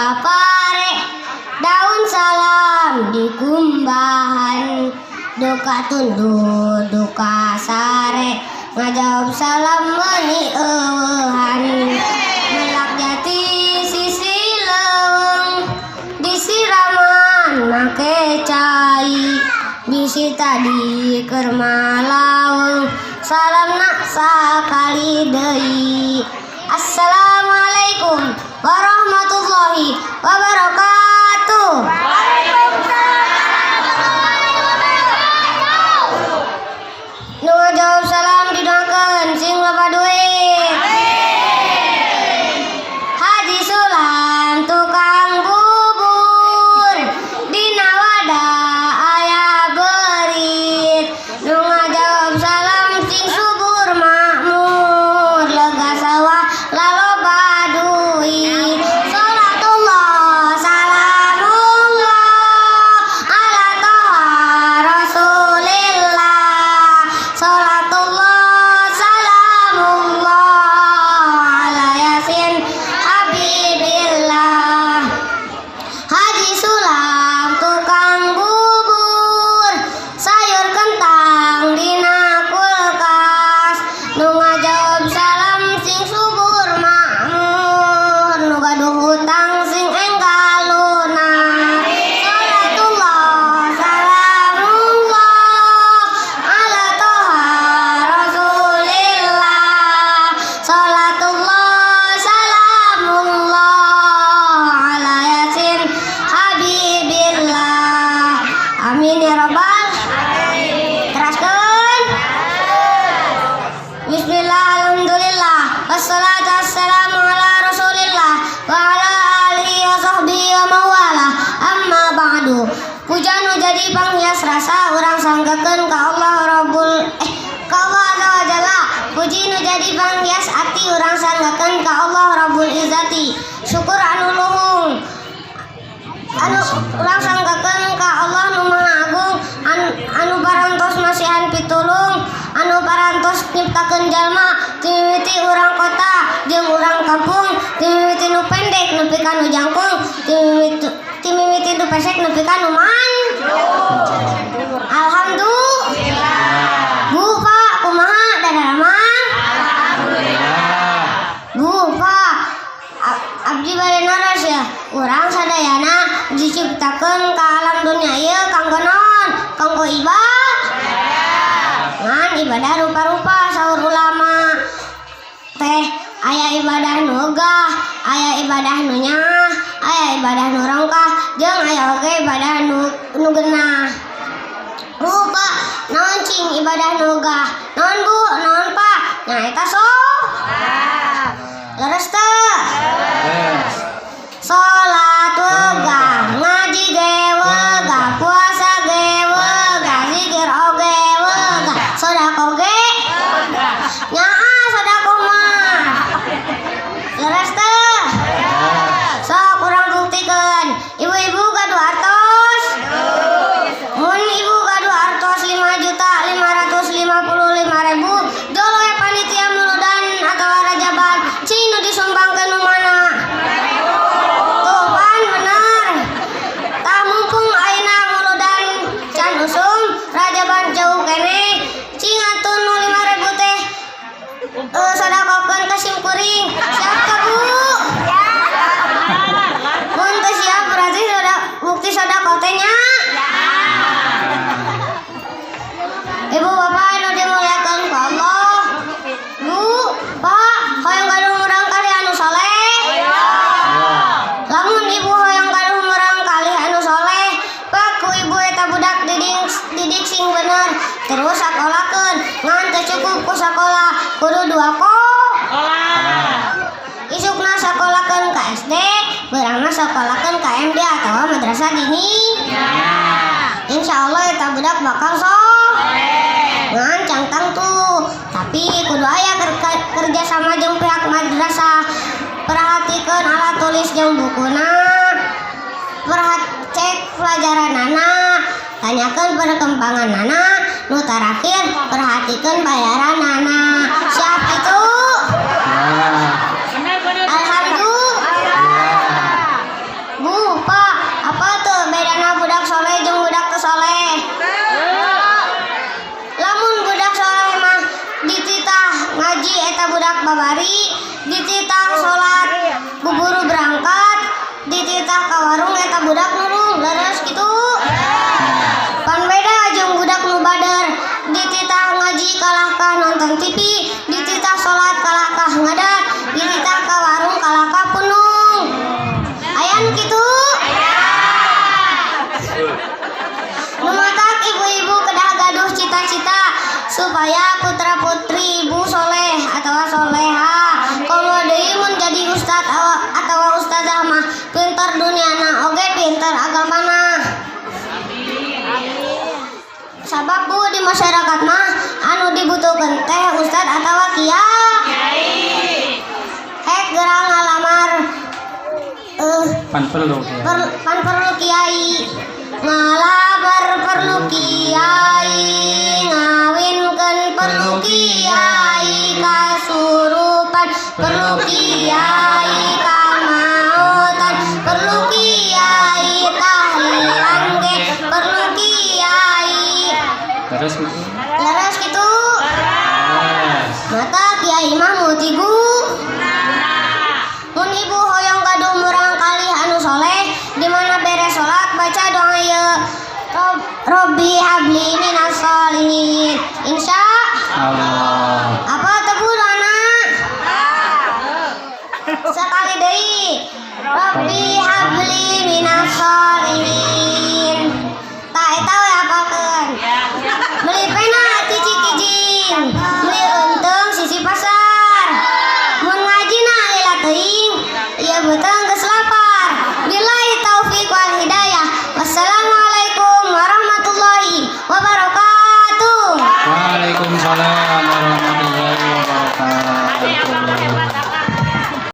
Duka pare, daun salam dikumbahan. Duka tunduh, duka sare, ngajawab salam meuni euweuhan. Melak jati sisi leuweung, disiraman make cai. Bisi tadi keur malaweng, salamna sakali deui. Assalamualaikum warahmatullahi wabarakatuh. Waalaikumsalam warahmatullahi wabarakatuh. Nu ngajawab salam didoakeun sing loba duit. Haji Sulam tukang bubur, dina wadah aya beurit. Nu ngajawab salam sing subur makmur, lega sawah laloba duit. Salatullah salamullah ala Toha Rasulillah. Salatullah salamullah ala Yasin Habibillah. Haji Sulam tukang bubur, sayur kentang dina kulkas. Nu ngajawab salam sing subur makmur, nu gaduh hutang sing enggal lunas. Salatullah salamullah ala Toha Rasulillah. Salatullah salamullah ala Yasin Habibillah. Amin ya rabbal. Teraskeun. Bismillah, alhamdulillah, wassalatu wassalamu ala rasulillah wa ala alihi wa sahbihi wa mawala. Amma ba'du. Puja nu jadi panghias rasa urang sanggakeun ka Allah Rabbul eh ka Allah Azza wa Jalla. Puji nu jadi panghias ati urang sanggakeun ka Allah Rabbul Izzati. Syukur anu luhung anu urang sanggakeun ka Allah nu Maha Agung, anu parantos masihan pitulung, anu parantos nyiptakeun jalma ti mimiti urang kota jeung urang kampung, ti mimiti nu pendek nepi ka nu jangkung, ti mimiti nu pesek nepi ka nu man. Alhamdulillah. Bu, Pak, kumaha daramang? Bu, Pak, abdi bade naros ya. Urang sadayana diciptakeun ka alam dunia ieu kanggo naon? Kanggo ibadah. Ngan ibadah rupa-rupa saur ulama teh aya ibadah nu ogah, aya ibadah nu nyaah, aya ibadah nu rongkah, jeung aya oge ibadah nu genah. Bu, Pak, naon cing ibadah nu ogah? Naon, Bu? Naon, Pak? Nyaeta so. Leres teu? Salat wegah, ngaji ge wegah, puasa ge wegah, zikir oge wegah, sedekah ge nyaah sedekah mah. Leres teu? Sok urang buktikeun. Ibu-ibu gaduh artos? Mun ibu gaduh artos 5.555.000, jol we panitia muludan atawa rajaban, cing nu disumbangkeun nu mana? Tuh pan bener. Tah, mumpung ayeuna muludan can usum, rajaban jauh keneh, cing atuh nu 5.000 teh sodakohkeun ka sim kuring. Siap teu, Bu? Mun teu siap berarti bukti sodakoh teh nya. Ibu bapak anu dimuliakan ku Allah. Bu, Pak, hoyong gaduh murangkalih anu soleh? Lamun ibu hoyong gaduh murangkalih anu soleh, Pak, ku ibu eta budak didik, didik sing bener, terus sakolakeun. Ngan teu cukup ku sakola, kudu dua kok. Isukna sakolakeun ka SD, beurangna sakolakeun ka MD atau madrasah dini. Insya Allah eta budak bakal so. Ngan cangtang tuh, tapi kudu aya kerja sama jeung pihak madrasah. Perhatikan alat tulis jeung bukuna, cek pelajaran anak, tanyakan perkembangan anak, nu terakhir perhatikan bayaran anak. Siap itu? Benar, benar. Alhamdulillah. Dititah ka warung eta budak nulung, leres kitu? Pan beda jeung budak nu bader, dititah ngaji kalahkah nonton TV, dititah salat kalahkah ngadat, dititah ka warung kalahkah punung. Aya nu kitu? Nu matak ibu-ibu kedah gaduh cita-cita supaya putra putri ibu soleh atau soleha. Komo deui mun jadi ustad atawa ustazah mah pinter duniana oge pinter agamana. Sabab, Bu, di masyarakat mah anu dibutuhkeun teh ustad atawa kiai. Hek geura ngalamar Pan perlu ya. Pan perlu kiai, ngalamar perlu kiai, ngawinkeun perlu kiai, kasurupan perlu kiai, kamautan perlu kiai, tahlilan ge perlu kiai. Terus, Bu? Leres kitu? Leres. Matak kiai mah multiguna. Mun ibu hoyong gaduh murangkalih anu soleh, di mana beres salat baca doa ieu: Robbi habli minas solihin. Insya Allah. Apa teu, Bu, doana? Sekali deui. Robbi habli minas solihin. Tah, eta we apalkeun. Meuli pena ti Cikijing, meuli eunteung sisi pasar. Mun ngajina lila teuing, ieu beuteung.